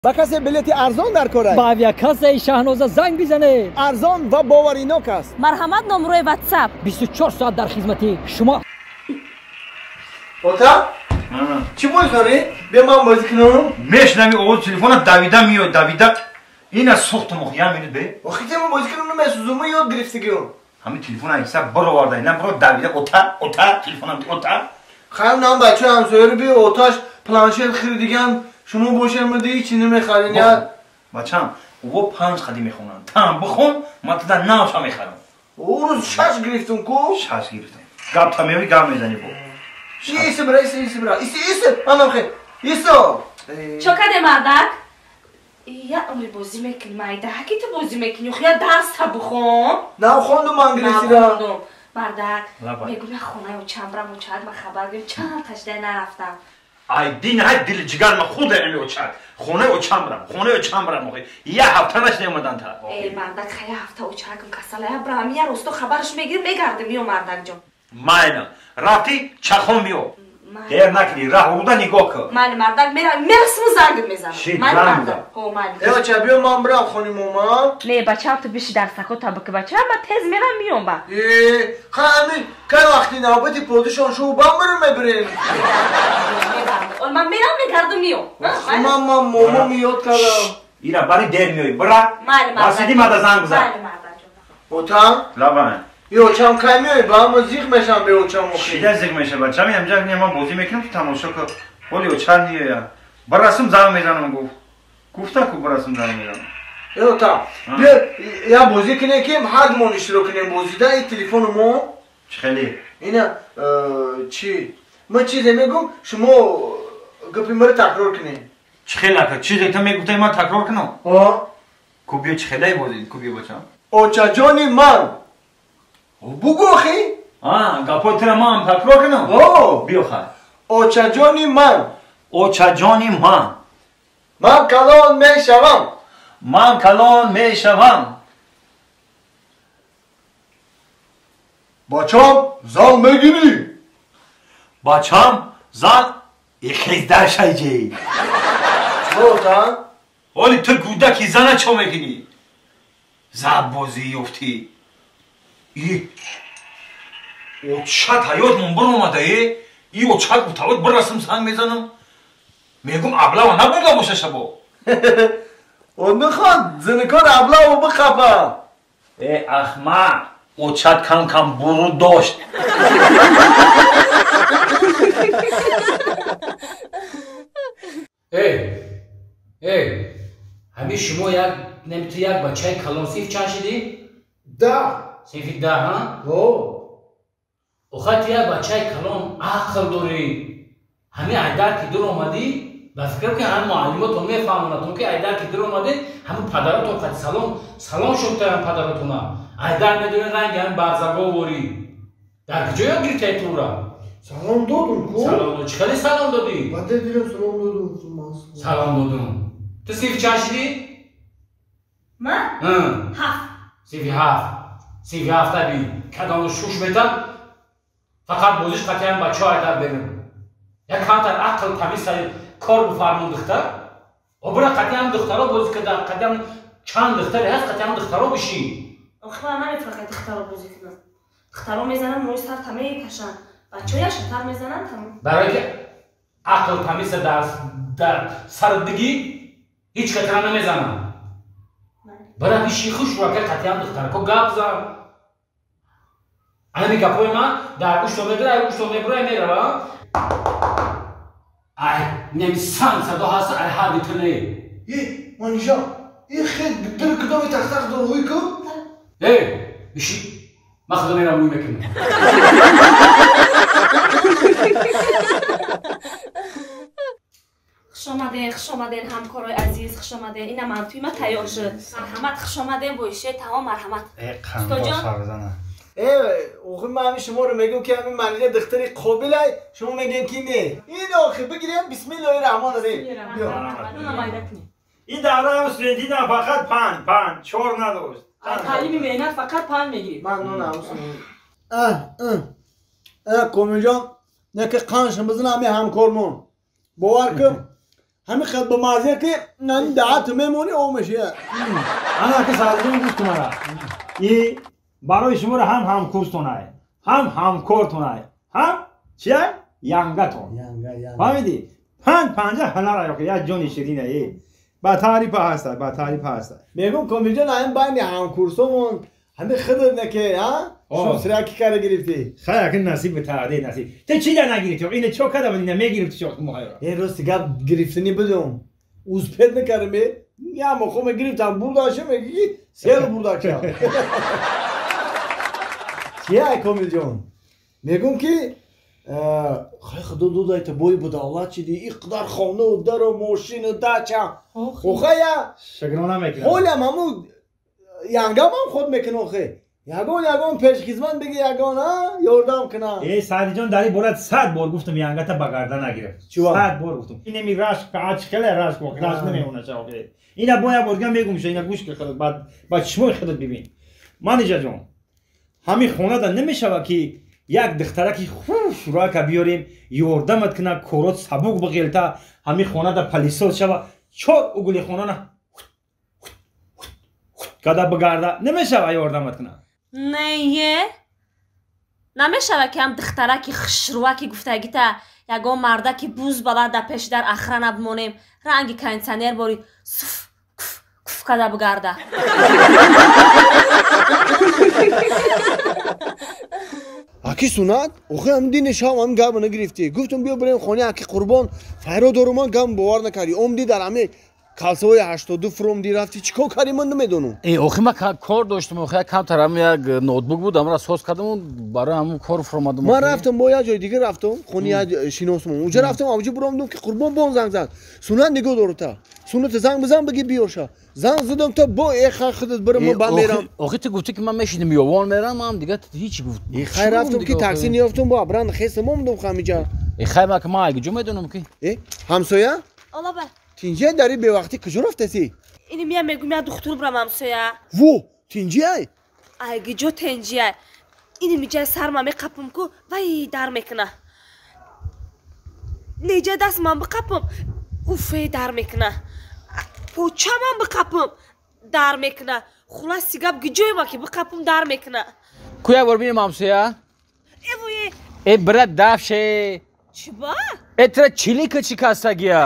Ба касе билети арзон дар кор аст? Ба авиакассаи Шаҳноза занг бизанед. Арзон ва боваринок аст. Марҳамат, номрои WhatsApp. 24 соат дар хизмати шумо. Ота? Чӣ бозӣ дорӣ? Биё ман бозӣ кунам. Мешнавӣ овози телефона давида меояд, давида. Ина сӯхтум охи, як минут бе. Охи те ман бозӣ кунам намесӯзум, ман ёд гирифтагиам. Ҳамин телефона ҳисса бароварда, ина биро давида ота, ота, телефонам ота. Хайр, нам бачаи ҳамсояро биё, оташ планшет хиридиган. Шумо бошед ма ди чӣ намехаред я? Бачам, ӯ панҷ қадим мехонанд. Там бихон, ман туда навша мехарам. Ӯ рӯз шаш гирифтум ку? Шаш гирифтум. Гап та меои гап мезанӣ бо. Иси бира, иси, иси бира. Иси, иси, манам хе. Исо. Чо каде мардак? Я умри бозӣ мекунӣ, майда. Ҳаки ту бозӣ мекунӣ, охи я дарса бихон. Нав хондум англисиро. Мардак, мегӯм я хонаи очам брам, очак ма хабар гирем, чанд ташдай нарафтам. Ай дин ҳай дили ҷигар ма худ ами очак. Хонаи очам брам, хонаи очам брам охи. Я ҳафта нашда омадан та. Э, мардак, хая ҳафта очакам касала, я брам, я росто хабараш мегирим, мегардим, миё мардак ҷон. Майна, рафти чахон биё. Дер накунӣ, раҳ уда нигоҳ кун. Майли мардак, мерасму занг мезанам. Шид, занг мезанам. Ҳо, майли. Э, оча, биё ман брам хони мома. Не, бачам, ту биши дар сако та бики бача, ман тез мерам миём ба. Э, ха ами, кай вақти навбати подишон шоу бам мерам мебирем. Ман мерам мегардум миём. Ман ман момо миёд кардам. Ира бари дер миёй, бира. Майли мардак. Расиди мада занг бизан. Майли мардак ҷон. Отам? Лабай. Ё очам кай миёй, ба мо зиқ мешам бе очам охи. Шида зиқ меша бачам, ҳамҷа не ман бозӣ мекунам, ту тамошо кун. Ҳоли очам меояд. Барасум занг мезанам гуфт. Гуфта ку барасум занг мезанам. Э, отам, биё я бозӣ кунем ки ҳар думон иштирок кунем бозида, ин телефону мо. Чӣ хеле? Ина, чӣ? Ман чизе мегӯм, шумо гапи маро такрор кунед. Чӣ хеле ака? Чизе ту мегуфтай ман такрор кунам? Ҳо. Ку биё чӣ хеле бозӣ, ку биё бачам. Очаҷони ман. Бугӯ охи. А, гапои туро ман такрор кунам? Ҳо. Биё хай. Очаҷони ман. Очаҷони ман. Ман калон мешавам. Ман калон мешавам. Бачам зан мегирӣ. Бачам зан ихизда шайҷи. Чӣ отам? Ҳоли ту кӯдаки зана чо мекунӣ? Зан бозӣ ёфтӣ. И очат ҳаёт мон биромада, э? И очат гуфтавод бирасм занг мезанам. Мегум аблава набурда боша шабо. О мехоҳад зинакор аблаву бихапа. Э, ахмақ, очат кам кам буруд дошт. Эй, эй, ҳамин шумо як нем ту як бачаи калон синф чанд шидӣ? Да. Синфи даҳ, ҳа? Ҳо. Охай ту як бачаи калон ақл дорӣ. Ҳамин айдар ки дур омадӣ, ба фикрам ки ҳамин муаллимотон мефаҳмонад, ки айдар ки дур омадед, ҳамин падаротон қати салом, салом шуд таям падаротона. Айдар медонӣ ранги ҳамин барзаговорӣ. Дар куҷо ёд гирифтаи ту ура? Салом додум ку? Салом додум. Чӣ хеле салом додӣ? Ба дилам салом додум. Салом додум. Ту синфи чанд шидӣ? Ман? Ҳафт. Синфи ҳафт. Синфи ҳафта би. Кадом шуш метан? Фақат бозиш қатъиян бачаҳо айдар берун. Як камтар ақл тамиз кор бифармон духтар. О бира қатъиян духтаро бозӣ карда, қатъиян чанд духтаре ҳаст, қатъиян духтаро бишӣ. Охи ман наметавонам духтаро бозӣ кунам. Духтаро мезананд, мӯи сар та мекашанд. Бачаҳо яшатар мезананд тамом. Барои ки ақл тамиз дар сар дигӣ ҳеҷ катра намезананд. Бира биши хуш рака қатъиян духтарако гап зан. Ана гапҳои ман дар гӯшто медора, гӯшто мебура мерава. Ай, неми санг садо ҳаст, ай ҳарди ту не. Е, манижа, е хел дил кудоми тахтах дор ҳуй ку? Э, биши, ман худо мерам ҳуй мекунам. Хуш омаден, хуш омаден, ҳамкорои азиз, хуш омаден. Ина мантуи ма тайёр шуд. Марҳамат, хуш омаден, бо ишои таом, марҳамат. Э, қандо сарзана. Э, охи ман ҳамин шуморо мегӯм ки ҳамин манижа духтари қобилай, шумо мегӯем ки не. Ин охи бигирем, бисмиллоҳи раҳмони раҳим. Ин давраам студентидам фақат панҷ, панҷ, чор надошт. Таълими меҳнат фақат панҷ мегирифт. Ман нонам. Э, Комилҷон, не ки қанш бизан ҳамин ҳамкормон. Бовар кун, ҳамин қад ба мазза ки нани даҳат мемонӣ об мешия. Ана ки Саъдиҷон гуфтум ара. И барои шуморо ҳам ҳамкурстонай, ҳам ҳамкортонай, ҳам чия? Янгатон. Янга, янга. Фаҳмидӣ? 5-5 ҳунар ай як ҷони ширин ай. Ба таъриф ҳаста, ба таъриф ҳаста. Мегум Комилҷон ҳамин байни ҳамкурсомон ҳамин худат наке, ҳа? Шусраки кара гирифтӣ. Хай акин насиб ба таъде насиб. Ту чӣ да нагирифтӣ? Ина чо када буд, ина мегирифтӣ чо муҳайро. Э рости гап гирифтанӣ будум. Успед накардам, э. Я мохо мегирифтам, бурдаша мегӣ, сел бурдаша. Чия Комилҷон? Мегум ки хай худо додай та бой ба давлат шидӣ, ин қадар хона дару мошину дача. Охая шукрона мекунам. Ҳолям ҳамун янгамам худ мекунам охе. Ягон ягон пешхизмат бигӣ ягон а ёрдам кунам. Э Саъдиҷон дар ин бора 100 бор гуфтам янгата ба гардан нагирифт. 100 бор гуфтам. Инеми рашк ач хеле рашк охе, рашк намемона ча охе. Ина бо як бор дигар мегум ша, ина гӯш ки худат баъд ба чишмои худат бибин. Манижа ҷон, ҳамин хонада намешава ки як духтараки хушрака биёрем, ёрдамат кунад, корот сабук биғелта, ҳамин хонада пылесос шава, чор угли хонана када бигарда, намешава ёрдамат кунад? Не, намешава ки ҳам духтараки хушрӯаки гуфтагита ягон мардаки буз баланд дар пеши дар охрана бимонем, ранги кондитсионер бори суф куф куф када бигарда. Аки Сунат, охе ҳам дини шав ҳам гап нагирифтӣ. Гуфтам биё бирем хонаи аки Қурбон, файро доруман гап бовар накардӣ. Омдӣ дар ҳами калсаҳои 82 фуромдӣ рафтӣ, чӣ кор кардӣ ман намедонам. Э охи ман кор доштам, охи як камтар ҳам як ноутбук буд, амра соз кардам, барои ҳамун кор фуромадам. Ман рафтам бо як ҷои дигар рафтам, хонаи як шиносмон. Унҷа рафтам, авҷа буромдам ки Қурбон бон занг зад. Сунат нигоҳ дору та. Сунат занг бизан бигӣ биёша. Занг задам та бо э хай худат бира ман ба мерам. Охи ту гуфтӣ ки ман мешинам ёвон мерам, ман дигар ҳеҷ гуфт. Э хай рафтам ки такси неёфтам, бо абран хестам омадам ҳамиҷа. Э хай ма ки ман айгиҷо медонам ки. Э ҳамсоя? Олаба. Тинҷия дари бевақтӣ куҷо рафтасӣ? Ини мия мегӯм я духтур бирам ҳамсоя. Во, тинҷиай? Айгиҷо тинҷиай. Ини миҷаи сарма меқапам ку вай дар мекуна. Неҷа дастман биқапам, уфе дар мекуна. Почаман биқапам, дар мекуна. Хулоси гап гиҷоема ки биқапам дар мекуна. Ку як бор бинем ҳамсоя? Эвое. Э бира дафше. Чӣ ба? Э тра чилика чӣ кастагия?